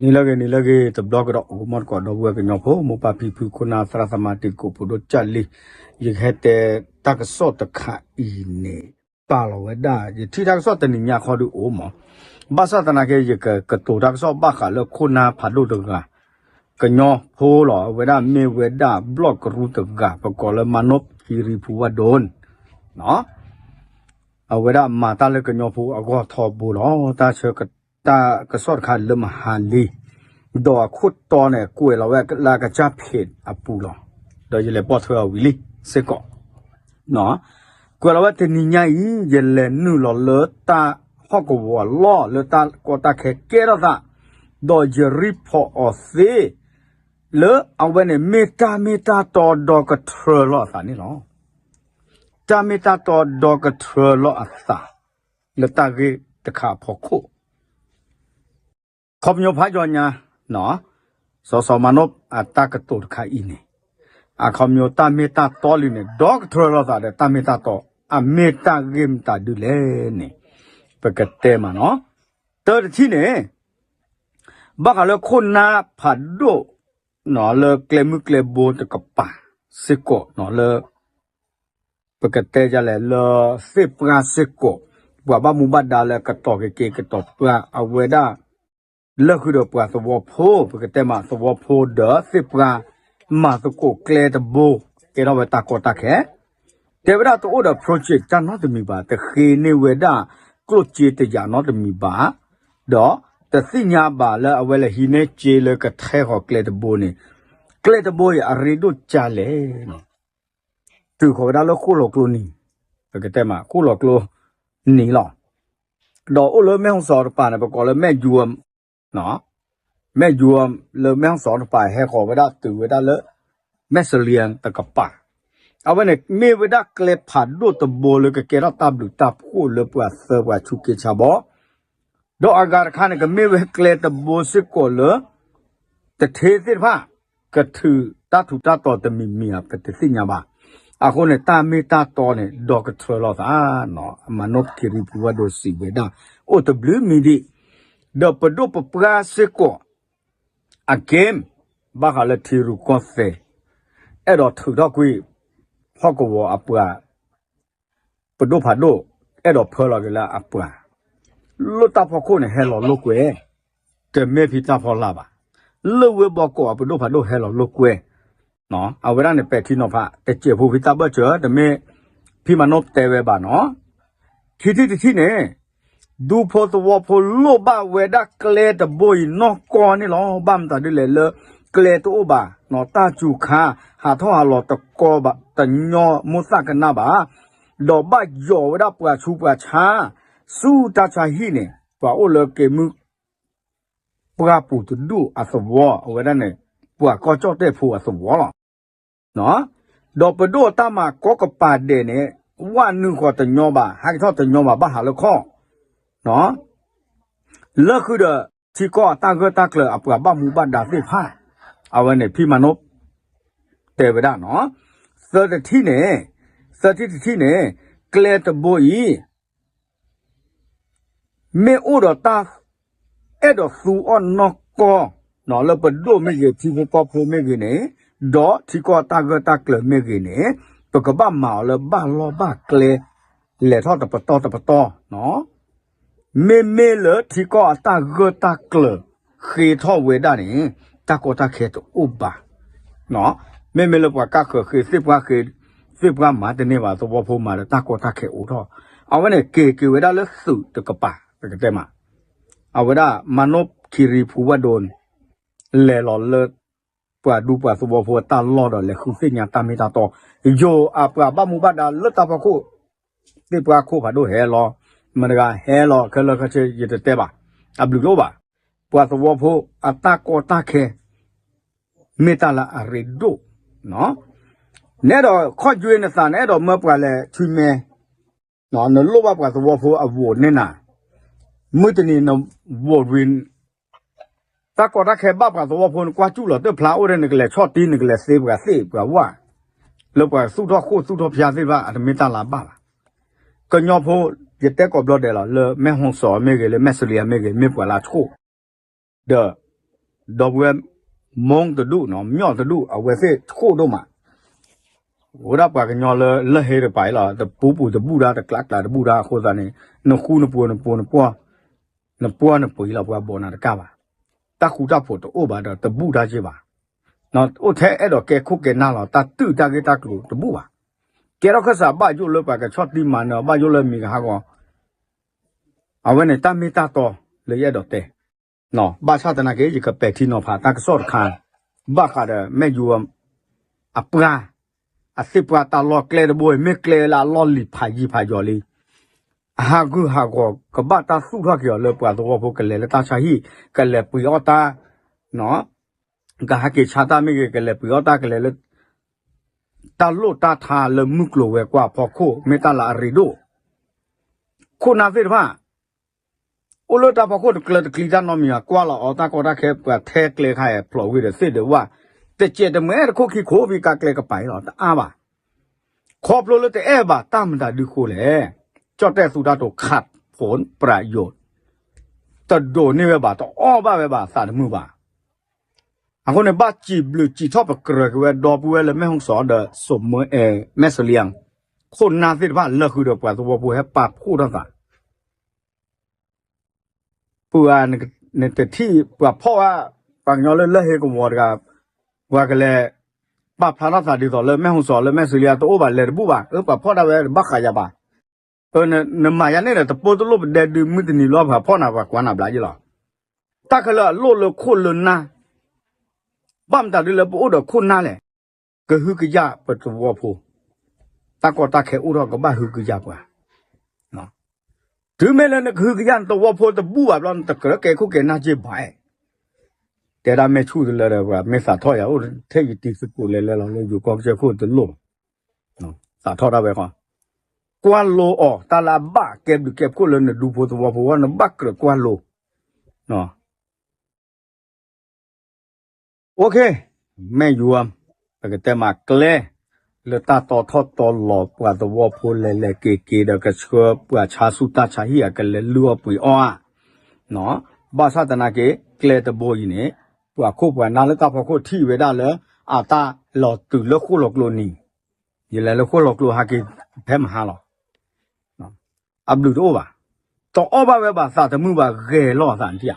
နံၤလၢအဂ့ၤ နံၤလၢအဂ့ၤ တဘျီကဒီး အိၣ်မီၢ်တကိး ဒီပုၢ်ဝဲၢ်ကညီဖိ မိၢ်ပၢ်ဖံဖု ခိၣ်နၢ် သရၣ်သမါ တံၤသကိး ဖိဒိၣ်ကၢ်လံ, ယကဟဲတဲတၢ်ကစီၣ်တခါအံၤန့ၣ် ပာ်လီၤဝဲဒၣ် ယထံၣ်တၢ်ကစီၣ်တနံၤညါခီဒုးအိၣ်မး, ဘၣ်ဆၣ်သနာ်က့ ယကကတိၤတၢ်ကစီၣ်ဘၣ်ဃးလၢခိၣ်နၢ်ဖးဒိၣ်တဂၤ ကညီဖိလီၤ, အဝဲဒၣ်မ့ၢ်ဝဲဒၣ်ဘျီၣ်ကရူၢ်တဂၤ ပကိးလၢ မၤနိၣ် ခံရံၤဖူဝၣ်ဒိၣ် အဝဲဒၣ်မၤတၢ်လၢကညီဖိအဂီၢ်ထီဘိလီၤ. တၢ်ဆၢက တၢ်ကစီၣ်တခါလၢမဟါလံ, ဒီးအခိၣ်တီန့ၣ် ကွဲးလီၤဝဲလၢအကစၢ်ဖ့းအပူၤလီၤ. ဒီးယလဲၤပိာ်ထွဲအီၤဝံၤလံစ့ၢ်ကီး, ကွဲးလီၤဝဲတနံၤညါအံၤ ယလဲၤနုာ်လီၤလၢတၢ်ဟီၣ်ကဝီၤအလီၢ် လၢတၢ်ကီတၢ်ခဲကဲထီၣ်သး, ဒီးယreportအီၤသ့ လၢအဝဲန့ၣ်မ့ၢ်တၢ်မ့ၢ်တၢ်တီဒီကထြၢလီၤအသးန့ၣ်လီၤ. တၢ်မ့ၢ်တၢ်တီဒီကထြၢလီၤအသး လၢတၢ်ဂ့ၢ်တခါအဖီခိၣ် ခီပညီဖးယီညါ, စီၤစီၤမၤနိၣ်အတၢ်ကတိၤတခါအံၤန့ၣ်, အခီပညီတၢ်မ့ၢ်တၢ်တီလံန့ၣ် ဒီကထြၢလီၤသးဒီးတၢ်မ့ၢ်တၢ်တီ, အမ့ၢ်တၢ်ဂ့ၢ်မတၤဒုလဲၣ်န့ၣ်, ပကတဲမးနီၤ, တၢတထံၣ်န့ၣ် ဘၣ်ဃးလၢခိၣ်နၢ်ဖးဒိၣ် လၢကျဲမုၢ်ကျဲဘိတကပၤစ့ၢ်ကီးနီၤ လၢ ပကတဲဒ်လဲၣ်လၢသ့ၣ်ပှၢ်စ့ၢ်ကီး, ပှၤဘၣ်မူဘၣ်ဒါလၢကတီၤက့ၤက့ၤကတီၤပှၢ်အဝဲဒၣ်, လၢဃုာ်ဒီးပှၤသဝီဖိ ပကတဲမးသဝီဖိဒီးသ့ၣ်ပှၢ်, မၤသကိးကျဲတဘိ, ကဲထီၣ်ဝဲတၢ်ကီတၢ်ခဲ, တဲဝဲဒၣ်တအိၣ်ဒီး project တၢ်နီတမံၤဘၣ်, တဃ့န့ၢ်ဝဲဒၣ်ကျိၣ်စ့တယာ်နီတမံၤဘၣ်, ဒီးတသ့ၣ်ညါဘၣ်လၢအဝဲလဲၤဟံးန့ၢ်စ့လၢကထဲဃီၤကျဲတဘိန့ၣ်, ကျဲတဘိအံၤအရ့ဒိၣ်ကလဲၣ်န့ၣ် တုၤဃီၤဝဲဒၣ်လၢဃိၣ်လီၤကျိနံၤ, ပကတဲမး ဃိၣ်လီၤကျိနံၤလီၤ. ဒီးအိၣ်လၢမဲၢ်ဟီၣ်စီၤတပၤန့ၣ် ပကိးလၢမဲၢ်ယွမ်, မဲၢ်ယွမ်လၢမဲၢ်ဟီၣ်စီၤတပၤ ဟဲဃီၤဝဲဒၣ်တုၤဝဲဒၣ်လၢ မဲၢ်စလံတကပၤ, အဝဲန့ၣ် မ့ၢ်ဝဲဒၣ်ကျဲဖးဒိၣ်တဘိလၢကကဲထီၣ်တၢ်ဘျုးတၢ်ဖှိၣ်လၢပှၤသၢပှၤဆူးက့ဆါဘီ ဒီးအဂၤတခါန့ၣ် ကမ့ၢ်ဝဲကျဲတဘိစ့ၢ်ကီးလၢ တထ့သ့ၣ်တဖၣ် ကထုးတၢ်ထူးတၢ်တီၤတမံၤမံၤဧါ ပတသ့ၣ်ညါဘၣ်. အဃိန့ၣ် တၢ်မ့ၢ်တၢ်တီန့ၣ် ဒီကထြၢလီၤသး, အမၤနိၣ်ခ့ရံၤဖူဝဲဒိၣ်စံးဝဲဒၣ် အိၣ်တဘျုးမံၤဒံး, ဒီးပဒိၣ်ပပှၢ်စ့ၢ်ကီး အက့ၢ် ဘၣ်ဃးလၢထံရူၢ်ကီၢ်သဲး အဲၣ်ဒိးထုးထီၣ်ကွံာ် ဟီၣ်ကဝီၤအပှၤ ပဒိၣ်ဖးဒိၣ် အဲၣ်ဒိးဖၢလီၤက့ၤလၢအပှၤ လၢတၢ်ဖီခိၣ်န့ၣ် ဟဲလီၤလိာ်ကွဲ တမ့ၢ်ဖံတၢ်ဖီလာ်ဘၣ်. လၢဝ့ၢ်ဘီကီးအပဒိၣ်ဖးဒိၣ်ဟဲလီၤလိာ်ကွဲ, အဝဲဒၣ်န့ၣ် ပဲာ်ထံနီၤဖး တစဲးဖိဖံတၢ်ဘၢၣ်စၢၤ တမ့ၢ်ဖံမၤနိၣ်တဲဝဲဘၣ်နီၤ. ခံထံၣ်တထံၣ်န့ၣ် ဒူဖိသဝီဖိလိၣ်ဘၣ်ဝဲဒၣ်ကျဲတဘိအံၤနီၢ်ကီၢ်န့ၣ်လီၤ. ဘၣ်မတၤဒ်လဲၣ်လၢ ကျဲတအိၣ်ဘၣ်, တၢ်စူၤခါ ဟးထီၣ်ဟးလီၤတကီဘၣ် တညီမိၢ်သၣ်ကနၣ်ဘၣ်, ဒီးဘၣ်ယီၤဝဲဒၣ်ပှၤဆူးပှၤဆါ ဆူတၢ်ဆါဟံၣ်န့ၣ် ပှၤအိၣ်လၢက့ၤမုၢ် ပှၢ်ပူၤတဒူၣ်အသဝီ အဝဲဒၣ်န့ၣ် ပှၤကီၢ်ကၠီၣ်တဲၣ်ဖိအသဝီလီၤ. ဒီးပဒိၣ်အတၢ်မၤကိးကပၤဒဲးန့ၣ် ဝဲနုာ်ဃီၤတညီဘၣ် ဟဲက့ၤထီၣ်တညီဘၣ် ဘၣ်ဟးလၢခီၣ် လၢဃုာ်ဒီး ထံကီၢ်အတၢ်ဂၢၢ်တၢ်ကျၢၤအပှၤဘၣ်မူဘၣ်ဒါသ့ၣ်တဖၣ်, အဝဲန့ၣ် ဖံမၤနိၣ် တဲဝဲဒၣ်နီၤ. သၢတထံၣ်န့ၣ်, သၢထံၣ်တထံၣ်န့ၣ်, ကျဲတဘိအံၤ မ့ၢ်အိၣ်ဒီးတၢ် အဲၣ်ဒိးသူအီၤနီၢ်ကီၢ် လၢပဒိၣ်မ့ၢ်ဂ့ၤ ထံဖိကီၢ်ဖိမ့ၢ်ဂ့ၤန့ၣ်, ဒီးထံကီၢ်အတၢ်ဂၢၢ်တၢ်ကျၢၤမ့ၢ်ဂ့ၤန့ၣ်, ပကဘၣ်မၤအီၤလၢဘၣ်လီၢ်ဘၣ်ကျဲ လဲၤထီၣ်တပတီၢ်တပတီၢ် မ့မ့ၢ်လၢထံကီၢ်အတၢ်ဂၢၢ်တၢ်ကျၢၤ ဃ့ထီၣ်ဝဲဒၣ်န့ၣ် တၢ်ကီတၢ်ခဲတအိၣ်ဘၣ်. မ့မ့ၢ်လၢပှၤကၢ်ဃၢၤဃ့ သ့ၣ်ပှၢ်ဃ့, သ့ၣ်ပှၢ်မၤတန့ၢ်ဘၣ် သဝီဖိမၤဒီးတၢ်ကီတၢ်ခဲအိၣ်ထီၣ်, အဝဲန့ၣ် က့ၤက့ၤဝဲဒၣ်လၢသုးတကပၤ ပကတဲမး, အဝဲဒၣ် မၤနိၣ်ခီရီဖူဝဲဒိၣ်န့ၣ် လဲၤလီၤလၢ ပှၤဒူပှၤသဝီဖိအတၢ်လီၢ်ဒီး လဲၤဃုသ့ၣ်ညါတၢ်မ့ၢ်တၢ်တီ, ယိၤအပှၤဘၣ်မူဘၣ်ဒါလၢတၢ်ဖီခိၣ်, သ့ၣ်ပှၢ်ခိၣ်ဖးဒိၣ်ဟဲလီၤ, မတၤတဂၤဟဲလီၤ ခဲလၢာ်ခဲဆ့ ယတတဲဘၣ်, အဘျုးတအိၣ်ဘၣ်, ပှၤသဝီဖိအတၢ်ကီတၢ်ခဲ မ့ၢ်တၢ်လၢအရ့ဒိၣ်, နအဲၣ်ဒိးခီၣ်ယွ့နသး နအဲၣ်ဒိးမၢပှၤလဲၤထွံမဲ နလိၣ်ဘၣ်ပှၤသဝီဖိအဝိးန့ၢ်နၤ, မုၢ်တနံၤနဝိးဝံၤ တၢ်ကီတၢ်ခဲဘၣ်ပှၤသဝီဖိ နကွၢ်စူၣ်လီၤတၢ်ဖျါအိၣ်ဒီး နကလဲၤဆီၣ်တံၢ် နကလဲၤသ့ပှၤသ့ၣ်ပှၤဝၣ်, လၢပှၤသူၣ်ထီၣ်ဃိၣ်သူၣ်ထီၣ်ဖၠါသ့ၣ်တဖၣ် အတမ့ၢ်တၢ်လၢအဘၣ်ဘၣ်. ကညီဖိ ယတဲကိးဘျီဒဲးလီၤ လၢမဲၢ်ဟီၣ်စီၤမ့ၢ်ဂ့ၤ လၢမဲၢ်စလံမ့ၢ်ဂ့ၤ မ့ၢ်ပှၤလၢအဆိၣ် ဒီး ဒီပုၢ်ဝဲၢ် မိၢ်တဒူၣ်နီၤ မၠီၣ်တဒူၣ် အဝဲသ့ၣ်ဆှိၣ်ဒိၣ်မး အိၣ်ဒၣ်ပှၤကညီလၢလၢၢ်ဟ့တကပၤအံၤလီၤ တပူၤပူၤတဘူၣ်ဒါ တကျးကျးတဘူၣ်ဒါအဃိသတးန့ၣ် နဃူနပူၤနပူၤနပှီၢ် နပှီၢ်နပှံၤလီၤ ပှၤဘိးနၤတကၣ်ဘၣ်. တၢ်ဃူတၢ်ဖိးတအိၣ်ဘၣ်ဒီးတဘူၣ်ဒါက့ဘၣ်. အိၣ်ထဲအဲၣ်ဒိးကဲခိၣ်ကဲနၢ်လီၤ တၢ်တုာ်တၢ်ဂ့ၢ်တၢ်ကျိၤတဘူၣ်ဘၣ်. ကဲထီၣ်ခၢၣ်စးဘၣ်ယိၣ်လၢပှၤကဆီၣ်တံၢ်မၤနၢၤ ဘၣ်ယိၣ်လၢမံၤကဟးဂီၤ အဝဲန့ၣ်တၢ်မ့ၢ်တၢ်တီလၢယအဲၣ်ဒိးတဲ ဘၣ်ဆၣ်သနာ်က့ ယကပဲာ်ထံနီၤဖးတၢ်ကစီၣ်တခါ ဘၣ်ဃးဒီးမ့ၢ်ယိၤ အပှၤ အသ့ၣ်ပှၢ်တၢ်လီၢ်ကျဲတဘိအံၤ မ့ၢ်ကျဲလၢအလီၢ်လံၤဖးယံၤဖးယီၤလံ အဟးဂူာ်ဟးဂီၤကဘၣ်တၢ်သူၣ်ထီၣ်က့ၤအီၤလၢပှၤသဝီဖိကလဲၤလၢတၢ်ဆါဟံၣ် ကလဲၤပှ့ၤအီၣ်တၢ် ကဟဲက့ၤဆါတၢ်မ့ၢ်ဂ့ၤ ကလဲၤပှ့ၤအီၣ်တၢ်ကလဲၤလၢ တၢ်လိၣ်တၢ်ထါလၢမုၢ်ကျိၤဝဲၤကွာ်အဖီခိၣ် မ့ၢ်တၢ်လၢအရ့ဒိၣ် ခိၣ်နၢ်သ့ၣ်တဖၣ် အိၣ်လၢတၢ်ဖီခိၣ်တကျၢၤတကျံၤတၢ်နီတမံၤဘၣ် ကွၢ်လီၤအီၤတၢ်ကီတၢ်ခဲ ပှၤထဲကျဲခါအံၤဖျိးဝံၤဒီးသ့ၣ်ဒီးဝၣ် တစဲးတမှဲတခိၣ်ခံခိၣ်ဖံးကါကျဲကပၤအံၤလီၤ တအါဘၣ်. ခီဖျိလၢတအဲၣ်ဘၣ်တၢ်မတၤဒုဃိလဲၣ် ကၠီၣ်တဲၣ်သူတၢ်တိၤ ခးဖိပြးယိာ် တဒိးန့ၢ်ဝဲဘၣ် တအီၣ်ဘၣ်ဝဲဘၣ် သးတမုာ်ဘၣ်. အဃိန့ၣ် ဘၣ်စံးဘျုးစံးထီၣ်ပကြၢးက့ၤဝဲ ဒီပုၢ်ဝဲၢ်လၢ မဲၣ်ဟူစီၤဒီး စိၤမၢအဲၣ် မဲၣ်စလံယါ ခိၣ်နၢ်သ့ၣ်တဖၣ် လၢဃုာ်ဒီးပှၤသဝီဖိဟဲပာ်ဖှိၣ်ထီၣ်သး ပှၤ နတထံၣ် ပှၤဖီၣ်ဝဲ ပှၤကညီလၢလၢၢ်ဟ့ကဝီၤတဂၤ ပှၤကလဲၤ ပာ်ဖျါထီၣ်သးဒ်သိးလၢ မဲၣ်ဟူစီၤလၢ မဲၣ်စလံယါ တအိၣ်ဘၣ် လဲၤတဘူၣ်ဘၣ် အၢ ပှၤဖီၣ်ဒၣ်ဝဲတဘၣ်ဃးယၤဘၣ်. နမၤယၤန့ၣ်ဒီး တပိၢ်တလိၣ်ပဒဲဒု မုၢ်တနံၤလီၤ ပှၤဖီၣ်နၤ ပှၤကွၢ်နၤဘျါယ့လီၤ. တၢ်ခဲလၢာ်အလိၣ်လၢခိၣ်လၢနၢ် ဘၣ်မတၤဒုလၢပအိၣ်ဒီးခိၣ်နၢ်လဲၣ်. ကဟုကယာ်ပသဝီဖိ, တၢ်ကီတၢ်ခဲအိၣ်ထီၣ်ကဘၣ်ဟုကယာ်ပှၤ. တုၤမ့ၢ်လၢနကဟုကယာ်နသဝီဖိတဘူၣ်ဘၣ်ဘျီ နတကြၢးကဲခိၣ်ကဲနၢ်က့ဘၣ်. တဲဒၣ်မ့ၢ်ဆူၣ်တလၢဒီး ပှၤမ့ၢ်သးထီၣ်ယၤအိၣ်ထဲယတံၤသကိးလဲၤလဲၤလီၤလၢယိၤကီၢ်ကစၢၢ်ခိၣ်တလိၣ် သးထီၣ်တၢ်ဝဲဃီ, ကွၢ်လိအီၤ တၢ်လၢအဘၣ်ကဲဘျုးကဲဖှိၣ်လၢနဒူဖိသဝီဖိအဂီၢ် နဘၣ်ကြၢးကွၢ်လိ. အိၣ်ခ့, မ့ၢ်ယွၤ, ပကတဲမးကျဲ, လၢတၢ်တီထီၣ်တီလီၤပှၤသဝီဖိလဲၤလဲၤက့ၤက့ၤဒီးကဆှၢပှၤဆါဆူၣ်တၢ်ဆါဟံၣ်အကလဲၤလုၢ်အီၣ်ပှ့ၤအီၣ်ဧါ. ဘၣ်ဆၣ်သနာ်က့ ကျဲတဘိအံၤန့ၣ် ပှၤခိၣ်ပှၤနၢ်လၢတၢ်ဖီခိၣ်ထံၣ်ဝဲဒၣ်လၢ အတၢ်လီၤတုၤလၢဃိၣ်လီၤကျိနံၤ, ယလဲၤလၢဃိၣ်လီၤကျိဟးက့ၤဖဲမဟါလီၤ. အဘျုးတအိၣ်ဘၣ်, တအီၣ်ဘၣ်ဝဲဘၣ် သးတမုာ်ဘၣ် ဂဲၤလီၤသးနထံၣ်ဧါ.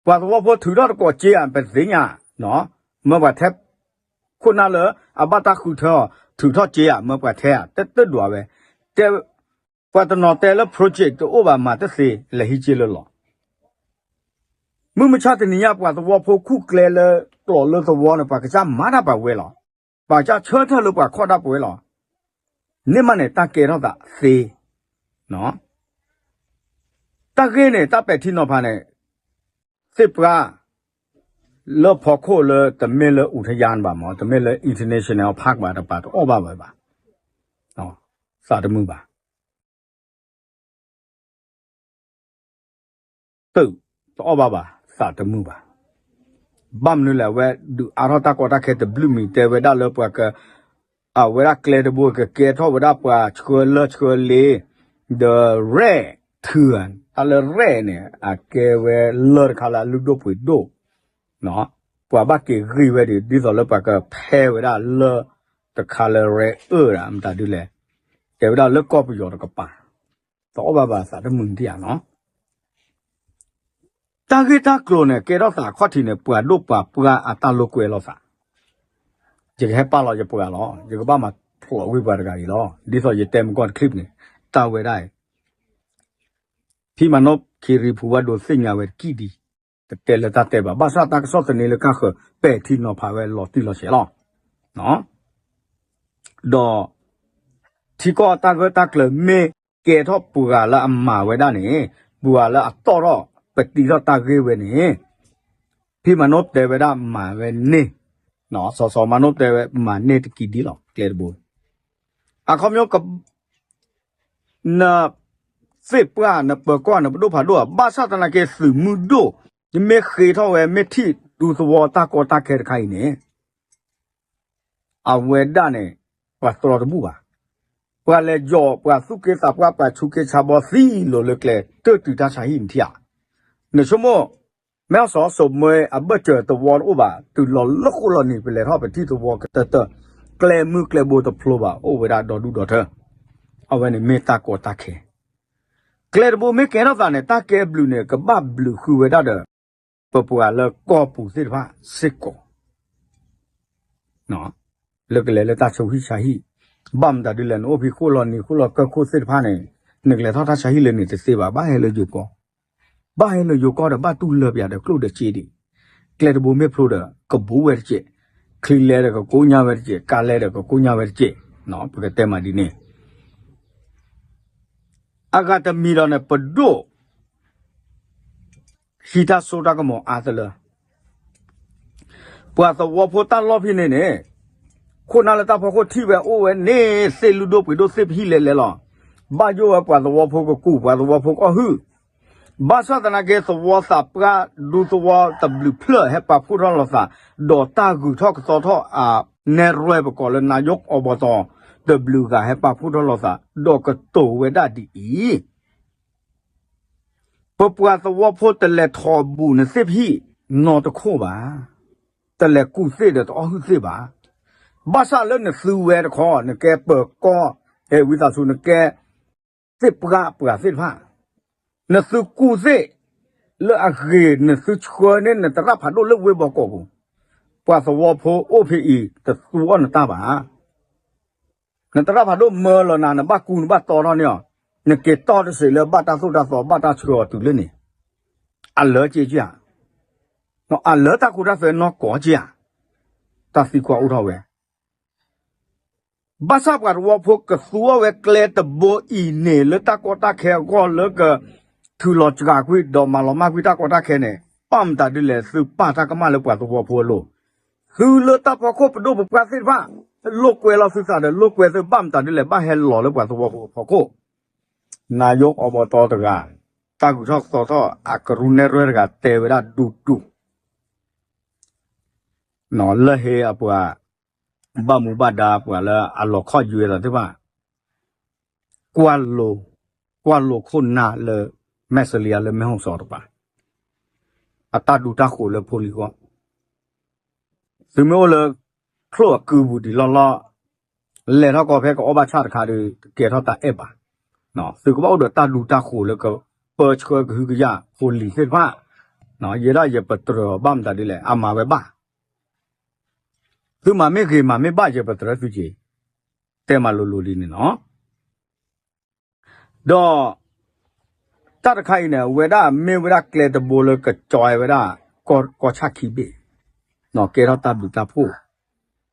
ပှၤသဝီဖိထုးထီၣ်တကိးစ့ဧါ ပသ့ၣ်ညါ, မၢပှၤထဲ ခိၣ်နၢ်လၢအဘၣ်တၢ်ဃုထၢအီၤ ထုးထီၣ်စ့ဧါ မၢပှၤထဲဧါ တတဒွးဝဲ, တဲ ပှၤတနီၤတဲလၢ project တအိၣ်ဘၣ်မၤတသ့ လဲၤဟံးစ့လၢလီၤ. မုၢ်မဆါတနံၤညါ ပှၤသဝီဖိခူၣ်ကျဲလၢကျိးလၢသဝီန့ၣ် ပှၤကစၢ်မၤတၢ်ပှၤဝဲလီၤ. ပှၤကစၢ်ဆၢထၢၣ်လၢပှၤခီၣ်တၢ်ပှၤဝဲလီၤ. န့ၣ်မးန့ၣ် တၢ်ကဲထီၣ်သးသ့ တၢ်ဂ့ၢ်န့ၣ် တၢ်ပဲာ်ထံနီၤဖးန့ၣ် သ့ၣ်ပှၢ် လၢဖီခိၣ်လၢတမ့ၢ်လၢ อุทยาน ဘၣ်မး တမ့ၢ်လၢ international park ဘၣ်တပၤ တအီၣ်ဘၣ်ဝဲဘၣ်. သးတမုာ်ဘၣ်. တအီၣ်ဘၣ်ဘၣ် သးတမုာ်ဘၣ်. ဘၣ်မနုၤလဲၣ် အဝဲဒုးအါထီၣ်တၢ်ကီတၢ်ခဲတဘျုးမံၤ တဲဝဲဒၣ်လၢပှၤက အဝဲဒၣ်ကျဲတဘိ ကကဲထီၣ်ဝဲဒၣ်ပှၤဆှၢလၢဆှၢလ့ ဒီးရဲၣ်ထုး တၢ်လၢရဲၣ်န့ၣ် အကဲဝဲလၢၢ်တခါလၢအလုၢ်ဒိၣ်ပှ့ၤဒိၣ် ပှၤဘၣ်က့ၤဂံၢ်ဝဲဒၣ် ဒ်သိးလၢပှၤကဖဲဝဲဒၣ်လၢၢ်တခါလၢရဲၣ်အၢၣ်ဒၣ် မတၤဒုလဲၣ်, တဲဝဲဒၣ်လၢကီၢ်ပယီၤတကပၤ, တအီၣ်ဘၣ်ဘၣ်သးတမုာ်နထံၣ်ဧါနီၤ. တၢ်ဂ့ၢ်တၢ်ကျိၤန့ၣ် ကဲထီၣ်သးခီၣ်ထံးန့ၣ် ပှၤဒိၣ်ပှၤပှၢ်အတၢ်လိာ်ကွဲလိာ်သး, ယကဟဲပာ်လီၤယပှၤလီၤ, ယကဘၣ်မၤဖျိးဝံၤပှၤတဂၤအံၤလီၤ. ဒ်သိးယတဲမကီၢ်တချံၣ်န့ၣ် တၢ်ဝဲဒၣ်အံၤ ဖံမၤနိ ခ့ရံ ဖုဝဲဒိးသ့ၣ်ညါဝဲတကံၢ်ဒံး, တတဲလၢတၢ်တဲဘၣ်, ဘၣ်ဆၣ်တၢ်ကစီၣ်သန့လၢကၢ်ဃၢၤ ပဲာ်ထံနီၤဖးဝဲလီၤတံၢ်လီၤဆဲးလီၤ. ဒီး ထံကီၢ်တၢ်ဂၢၢ်တၢ်ကျၢၤမ့ၢ်ကဲထီၣ်ပှၤလၢအမၤဝဲဒၣ်န့ၣ်, ပှၤလၢအတီၣ်ထီၣ်ပတံထီၣ်တၢ်ဂ့ၢ်ဝဲန့ၣ်, ဖံမၤနိတဲဝဲဒၣ်မၤဝဲန့ၢ်, စီၤစီၤမၤနိတဲဝဲမၤန့ၢ်တကံၢ်ဒံးလီၤ ကျဲတဘိ အခီပညီ နသ့ၣ်ပှၢ် နပၢၤကီၢ် နပဒိၣ်ဖးဒိၣ်ဧါ, ဘၣ်ဆၣ်သနာ်က့ သုးမုၢ်ဒိၣ် မ့ၢ်ဃ့ထီၣ်ဝဲ မ့ၢ်ထံၣ်ဒူသဝီတၢ်ကီတၢ်ခဲတခါအံၤန့ၣ်, အဝဲဒၣ်န့ၣ် ပှၤတြီတဘူၣ်ဘၣ်. ပှၤလဲၤယီၤ ပှၤသူၣ်က့သးပှၢ် ပှၤဆူးက့ဆါဘီသံလိၤလၢကျဲ တၢ်တုၤတၢ်ဆါဟံၣ်နထံၣ်ဧါ. နဆိကမိၣ် မဲၢ်စီၤစိးမွဲအဘၢၣ်စၢၤသဝီတအိၣ်ဘၣ်, တုၤလီၤလၢဃိၣ်လီၤနံၤ ပလဲၤထီၣ်ပထံၣ်သဝီကတၢၢ်တၢၢ်, ကျဲမုၢ်ကျဲဘိတဖျိဘၣ်, အိၣ်ဝဲဒၣ်ဒီဒူၣ်ဒီထၢ, အဝဲန့ၣ်မ့ၢ်တၢ်ကီတၢ်ခဲ. ကျဲတဘိမ့ၢ်ကဲထီၣ်သးန့ၣ် တၢ်ကဲဘျုးန့ၣ် ကဘၣ်ဘျုးဃုာ်ဝဲဒၣ်ဒီး ပပှၤလၢကီၢ်ပူၤသ့ၣ်တဖၣ်စ့ၢ်ကီး လၢကလဲၤလၢတၢ်ဆူးဟံၣ်ဆါဟံၣ်, ဘၣ်မတၤဒ်လဲၣ် နအိၣ်ဖဲဃိၣ်လီၤနံၤ ဃိၣ်လီၤကၢၢ်ခိၣ်သ့ၣ်တဖၣ်န့ၣ်, နကလဲၤထီၣ်တၢ်ဆါဟံၣ်လၢန့ၣ်တသ့ဘၣ်, ဘၣ်ဟဲလၢယိၤကီၢ်, ဘၣ်ဟဲလၢယိၤကီၢ်ဒီးဘၣ်တူၢ်လၢပယၤဒီးကျိၣ်ဒီးစ့ဒံး, ကျဲတဘိမ့ၢ်ဖျိဒီး ကဘူးဝဲတစဲး, ချံလဲဒီးကကိညၢ်ဝဲတစဲး, ကါလဲဒီးကကိညၢ်ဝဲတစဲး, ပကတဲမးဒ်န့ၣ် အဂၤတမံၤဒီးန့ၣ် ပဒိၣ် ဟံးတၢ်စိတၢ်ကမီၤအါသလၢ ပှၤသဝီဖိတၢ်လီၢ်ဖဲန့ၣ်န့ၣ်, ခိၣ်နၢ်လၢတၢ်ဖီခိၣ်ထံၣ်ဝဲအိၣ်ဝဲန့ၣ် သ့ၣ်လုၢ်ဒိၣ်ပှ့ၤဒိၣ်သ့ၣ်ပဟံၣ်လဲၤလဲၤလီၤ. ဘၣ်ယိၣ်ဝဲပှၤသဝီဖိကကူး ပှၤသဝီဖိကအီၣ်ဟုၣ်, ဘၣ်ဆၣ်သနာ်က့ သဝီသးပှၢ် ဒူသဝီတဘျုးဖျၢၣ်ဟဲပာ်ဖှိၣ်ထီၣ်လိာ်သး, ဒီးတၢ်ဂုၤထီၣ်ကသီထီၣ်အနဲၣ်ရွဲၣ်ပကိးလၢ နာယိၣ်အီဘီတီ တဘျုးဂၤဟဲပာ်ဖှိၣ်ထီၣ်လိာ်သး ဒီးကတိၤဝဲဒၣ်ဒ်အံၤ ပပှၤသဝီဖိတလဲၤထီၣ်ဘူးနသ့ၣ်ပဟံၣ်နီတခိၣ်ဘၣ်, တလဲၤကူးသ့ၣ်ဒီးတအီၣ်ဟုၣ်သ့ၣ်ဘၣ်. ဘၣ်ဆၣ်လၢနသုဝဲတခီ နကဲပၢၤကီၢ်, ဝံသးစူၤ နကဲသ့ၣ်ပှၢ်ပှၢ်သ့ၣ်တဖၣ်, နသုကူးသ့ၣ်လၢအဂ့ၤ နသုဆှၢန့ၢ်နသရၣ်ဖးဒိၣ်လၢဝ့ၢ်ဘီကီးပူၤ, ပှၤသဝီဖိအိၣ်ဖဲအံၤ တသူအီၣ်နတၢ်ဘၣ်. နသရၣ်ဖးဒိၣ်မၢလီၤနၤ နဘၣ်ကူးနဘၣ်တီထီၣ်န့ၢ်အီၤ, နက့ၤတီၢ်တစဲးလၢဘၣ်တၢ်သိၣ်တၢ်သီ ဘၣ်တၢ်ဆှၢအီၤတုၤလၢန့ၣ်, အလၢက့က့ဧါ, အလၢတၢ်ကူတၢ်သွဲနီၢ်ကီးက့ဧါ, တၢ်သံကွၢ်အိၣ်ထီၣ်ဝဲ ဘၣ်ဆၣ်ပှၤသဝီဖိကသူအီၣ်ဝဲကျဲတဘိအံၤန့ၣ် လၢတၢ်ကီတၢ်ခဲအဂီၢ်လၢက ထုးလီၤစှၤကွံာ် ဒီးမၤလီၤမၢ်ကွံာ်တၢ်ကီတၢ်ခဲန့ၣ်, ဘၣ်မတၤဒ်လဲၣ် သုပာ်တၢ်ကမၣ်လၢပှၤသဝီဖိအလိၤ, သုလၢတၢ်ဖီခိၣ်ပဒိၣ်ပပှၢ်သ့ၣ်တဖၣ်, လိာ်ကွဲလီၤသုသးဒီးလိာ်ကွဲသု ဘၣ်မတၤဒ်လဲၣ် ဘၣ်ဟဲလီၤလၢပှၤသဝီဖိအဖီခိၣ်, နာယိၣ်အီဘီတီတဂၤ, တၢ်ဂုၤထီၣ်ကသီထီၣ် အကရူၢ်နဲၣ်ရွဲၣ်တဂၤ တဲဝဲဒၣ်ဒူဒူ လၢဟ့အပှၤ ဘၣ်မူဘၣ်ဒါပှၤလၢအလီၤခီၣ်ယွဲသးသ့ၣ်တဖၣ်, ကွၢ်လိ, ကွၢ်လိခိၣ်နၢ်လၢ မဲၣ်စလံယါလၢမဲၣ်ဟီၣ်စီၤတပၤ, အတၢ်ဒူတၢ်ဃိၤလၢဖိလံၤအဂီၢ်, သုမ့ၢ်အိၣ်လၢ ချိၣ်အကုပူၤဒံးလီၢ်လီၢ်, လဲၤထီၣ်ကီးဖဲကအီၣ်ဘၣ်ဆၣ်တခါဒီး ကဲထီၣ်တၢ်အဲၣ်ဘၣ်, သုကဘၣ်အိၣ်ဒီးတၢ်ဒူတၢ်ဃိၤလၢကပၢဆှၢကဟုကယာ်ဖိလံၤသ့ၣ်တဖၣ်, ယဲဒၣ်ယပတြၢၤအီၤဘၣ်မတၤဒ်လဲၣ် အမၤဝဲဘၣ် သုမၤမ့ၢ်ဂ့ၤမၤမ့ၢ်ဘၣ် ယပတြၢၤသုက့ၤ, တဲမၤလိၤလိၤဒ်န့ၣ်လီၤ. ဒီး တၢ်တခါအံၤန့ၣ် ဝဲဒၣ်မ့ၢ်ဝဲဒၣ်ကျဲတဘိလၢကကၠီဝဲဒၣ် ကီၢ်ဆၣ်ခံဘ့ၣ်, ကဲထီၣ်တၢ်ဘျုးတၢ်ဖှိၣ်,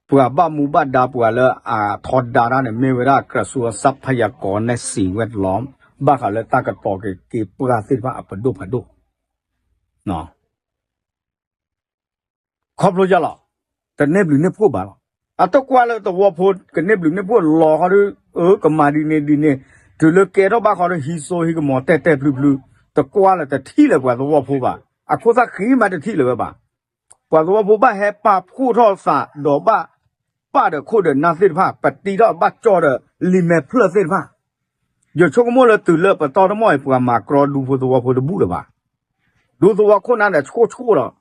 ပှၤဘၣ်မူဘၣ်ဒါပှၤလၢအထီဒါတၢ်န့ၣ် မ့ၢ်ဝဲဒၣ် ကရၢၡူဝ်းစၢဖယၢၣ်ကီၢ်နဲၣ်စံးဝဲလီၤ, ဘၣ်ဃးလၢတၢ်ကတီၤက့ၤက့ၤပှၢ်သ့ၣ်တဖၣ်အပဒိၣ်ဖးဒိၣ် ခီဖျိယလီၤ, တန့ၢ်ဘျုးန့ၢ်ဖှိၣ်ဘၣ်လီၤ. အတကွၢ်လၢသဝီဖိကန့ၢ်ဘျုးန့ၢ်ဖှိၣ်လီၤဃီဒီး အၢ ကမၤဒ်န့ၣ်ဒ်န့ၣ်, တုၤလၢကဲထီၣ်ဘၣ်ဃီဒီး ဟံးစိဟံးကမီၤတဲာ်တဲာ်ဖျုဖျု, တကွၢ်လၢတထံၣ်လၢၤပှၤသဝီဖိဘၣ်. အခိၣ်သၣ်ဃံမးတထံၣ်လၢၤဝဲဘၣ်. ပှၤသဝီဖိဘၣ်ဟဲပာ်ဖှိၣ်ထီၣ်သးဒီးဘၣ်ပာ်ဒီးခိၣ်ဒီးနၢ်သ့ၣ်တဖၣ်, ပတံထီၣ်ဘၣ်ကၠီဒီးလံာ်မဲာ်ဖျၢၣ်သ့ၣ်တဖၣ် ယဆိကမိၣ်လၢတုၤလၢပတီၢ်တမီၢ်အံၤ ပှၤမၤကြီဒူဖိသဝီဖိတဘူၣ်လၢၤဘၣ်. ဒူသဝီခိၣ်နၢ်ဒီးဆှိၣ်ဆှိၣ်ဒီး,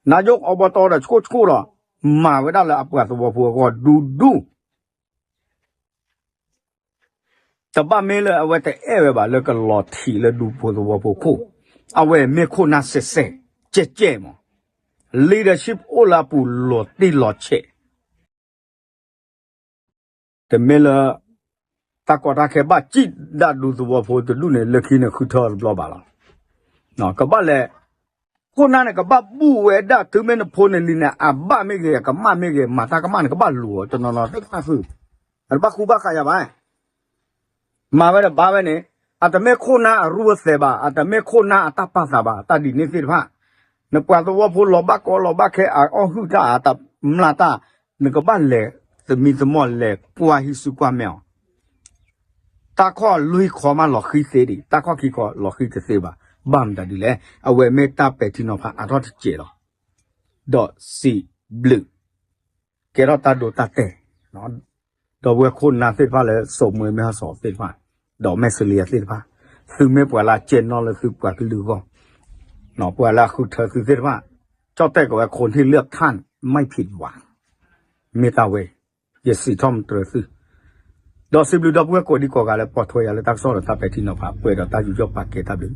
နာယိၣ်အီဘီတီဒီးဆှိၣ်ဆှိၣ်ဒီး, မၤဝဲဒၣ်လၢအပှၤသဝီဖိအဂီၢ်ဒူဒူ တဘၣ်မ့ၢ်လၢအဝဲတအဲၣ်ဝဲဘၣ်လၢကလီၤထံးလၢဒူဖိသဝီဖိခိၣ်, အဝဲမ့ၢ်ခိၣ်နၢ်စဲးစဲး, ကဲကဲမး, leadership အိၣ်လၢအပူၤလီၤတံၢ်လီၤဆဲး တမ့ၢ်လၢ တၢ်ကီတၢ်ခဲဘၣ်စံၣ်ဒၣ်ဒူသဝီဖိတဒူၣ်န့ၣ် လၢခံန့ၣ်ဃုထၢတဘျီဘၣ်လီၤ. ကဘၣ်လဲၤ, ခိၣ်နၢ်န့ၣ် ကဘၣ်ဘူၣ်ဝဲဒၣ် တုၤမ့ၢ်နဖိနလံၤန့ၣ် အဘၣ်မ့ၢ်ဂ့ၤ အကမၣ်မ့ၢ်ဂ့ၤ မၤတၢ်ကမၣ်န့ၣ် ကဘၣ်လူၤအီၤ တနီၤနီၤသ့ၣ်တဖၣ်ဃု, အတဘၣ်ဃူဘၣ်ဃးယၤဘၣ် မၤဝဲဒီးဘါဝဲန့ၣ်, အတမ့ၢ်ခိၣ်နၢ်အရူအသဲးဘၣ်, အတမ့ၢ်ခိၣ်နၢ်အတၢ်ပာ်သးဘၣ်, တၢ်ဒ်န့ၣ်သ့ၣ်တဖၣ်, နပှၤသဝီဖိလီၤဘၣ်ကီလီၤဘၣ်ခဲ အအီၣ်ဟုၣ်တၢ်အတမျၢ်တၢ်, နကဘၣ်လဲၤသမံသမိးလဲၤကွၢ်ဟံၣ်စုကွၢ်မဲာ်အီၤ, တၢ်ခီၣ်လွံၢ်ခီမးလီၤဃံသ့ဒံး, တၢ်ခီၣ်ခံခီလီၤဃံတသ့ဘၣ်, ဘၣ်မတၤဒ်လဲၣ်, အဝဲမ့ၢ်တၢ်ပဲာ်ထံနီၤဖးအါထီၣ်တစဲးလီၤ. ဒီးစံးဘျုး ကဲထီၣ်တၢ်ဒိတၢ်တဲာ်, ဒီပုၢ်ဝဲၢ်ခိၣ်နၢ်သ့ၣ်တဖၣ်လၢစိာ်မှဲမ့ၢ်ဟီၣ်စီၤသ့ၣ်တဖၣ်, ဒီးမဲၢ်စလံယၤသ့ၣ်တဖၣ်, သုမ့ၢ်ပှၤလၢအကဲနီၣ်လၢသုပှၤကလုာ်အဂီၢ်, ပှၤလၢအဃုထၢသုသ့ၣ်တဖၣ် ကၠီၣ်တဲၣ်ကဝဲ คนที่เลือกท่านไม่ผิดหวัง မ့ၢ်တၢ်ဝဲ ယစံးထီၣ်ပတြၢၤသု ဒီးစံးဘျုးဒီပုၢ်ဝဲၢ်ကိးဒံကိးဂၤလၢပိာ်ထွဲယၤလၢတၢ်ကစီၣ်ဒီးတၢ်ပဲာ်ထံနီၤဖး ပှဲၤဒီးတၢ်ယူးယီၣ်ပာ်ကဲတၢ်ဘျုး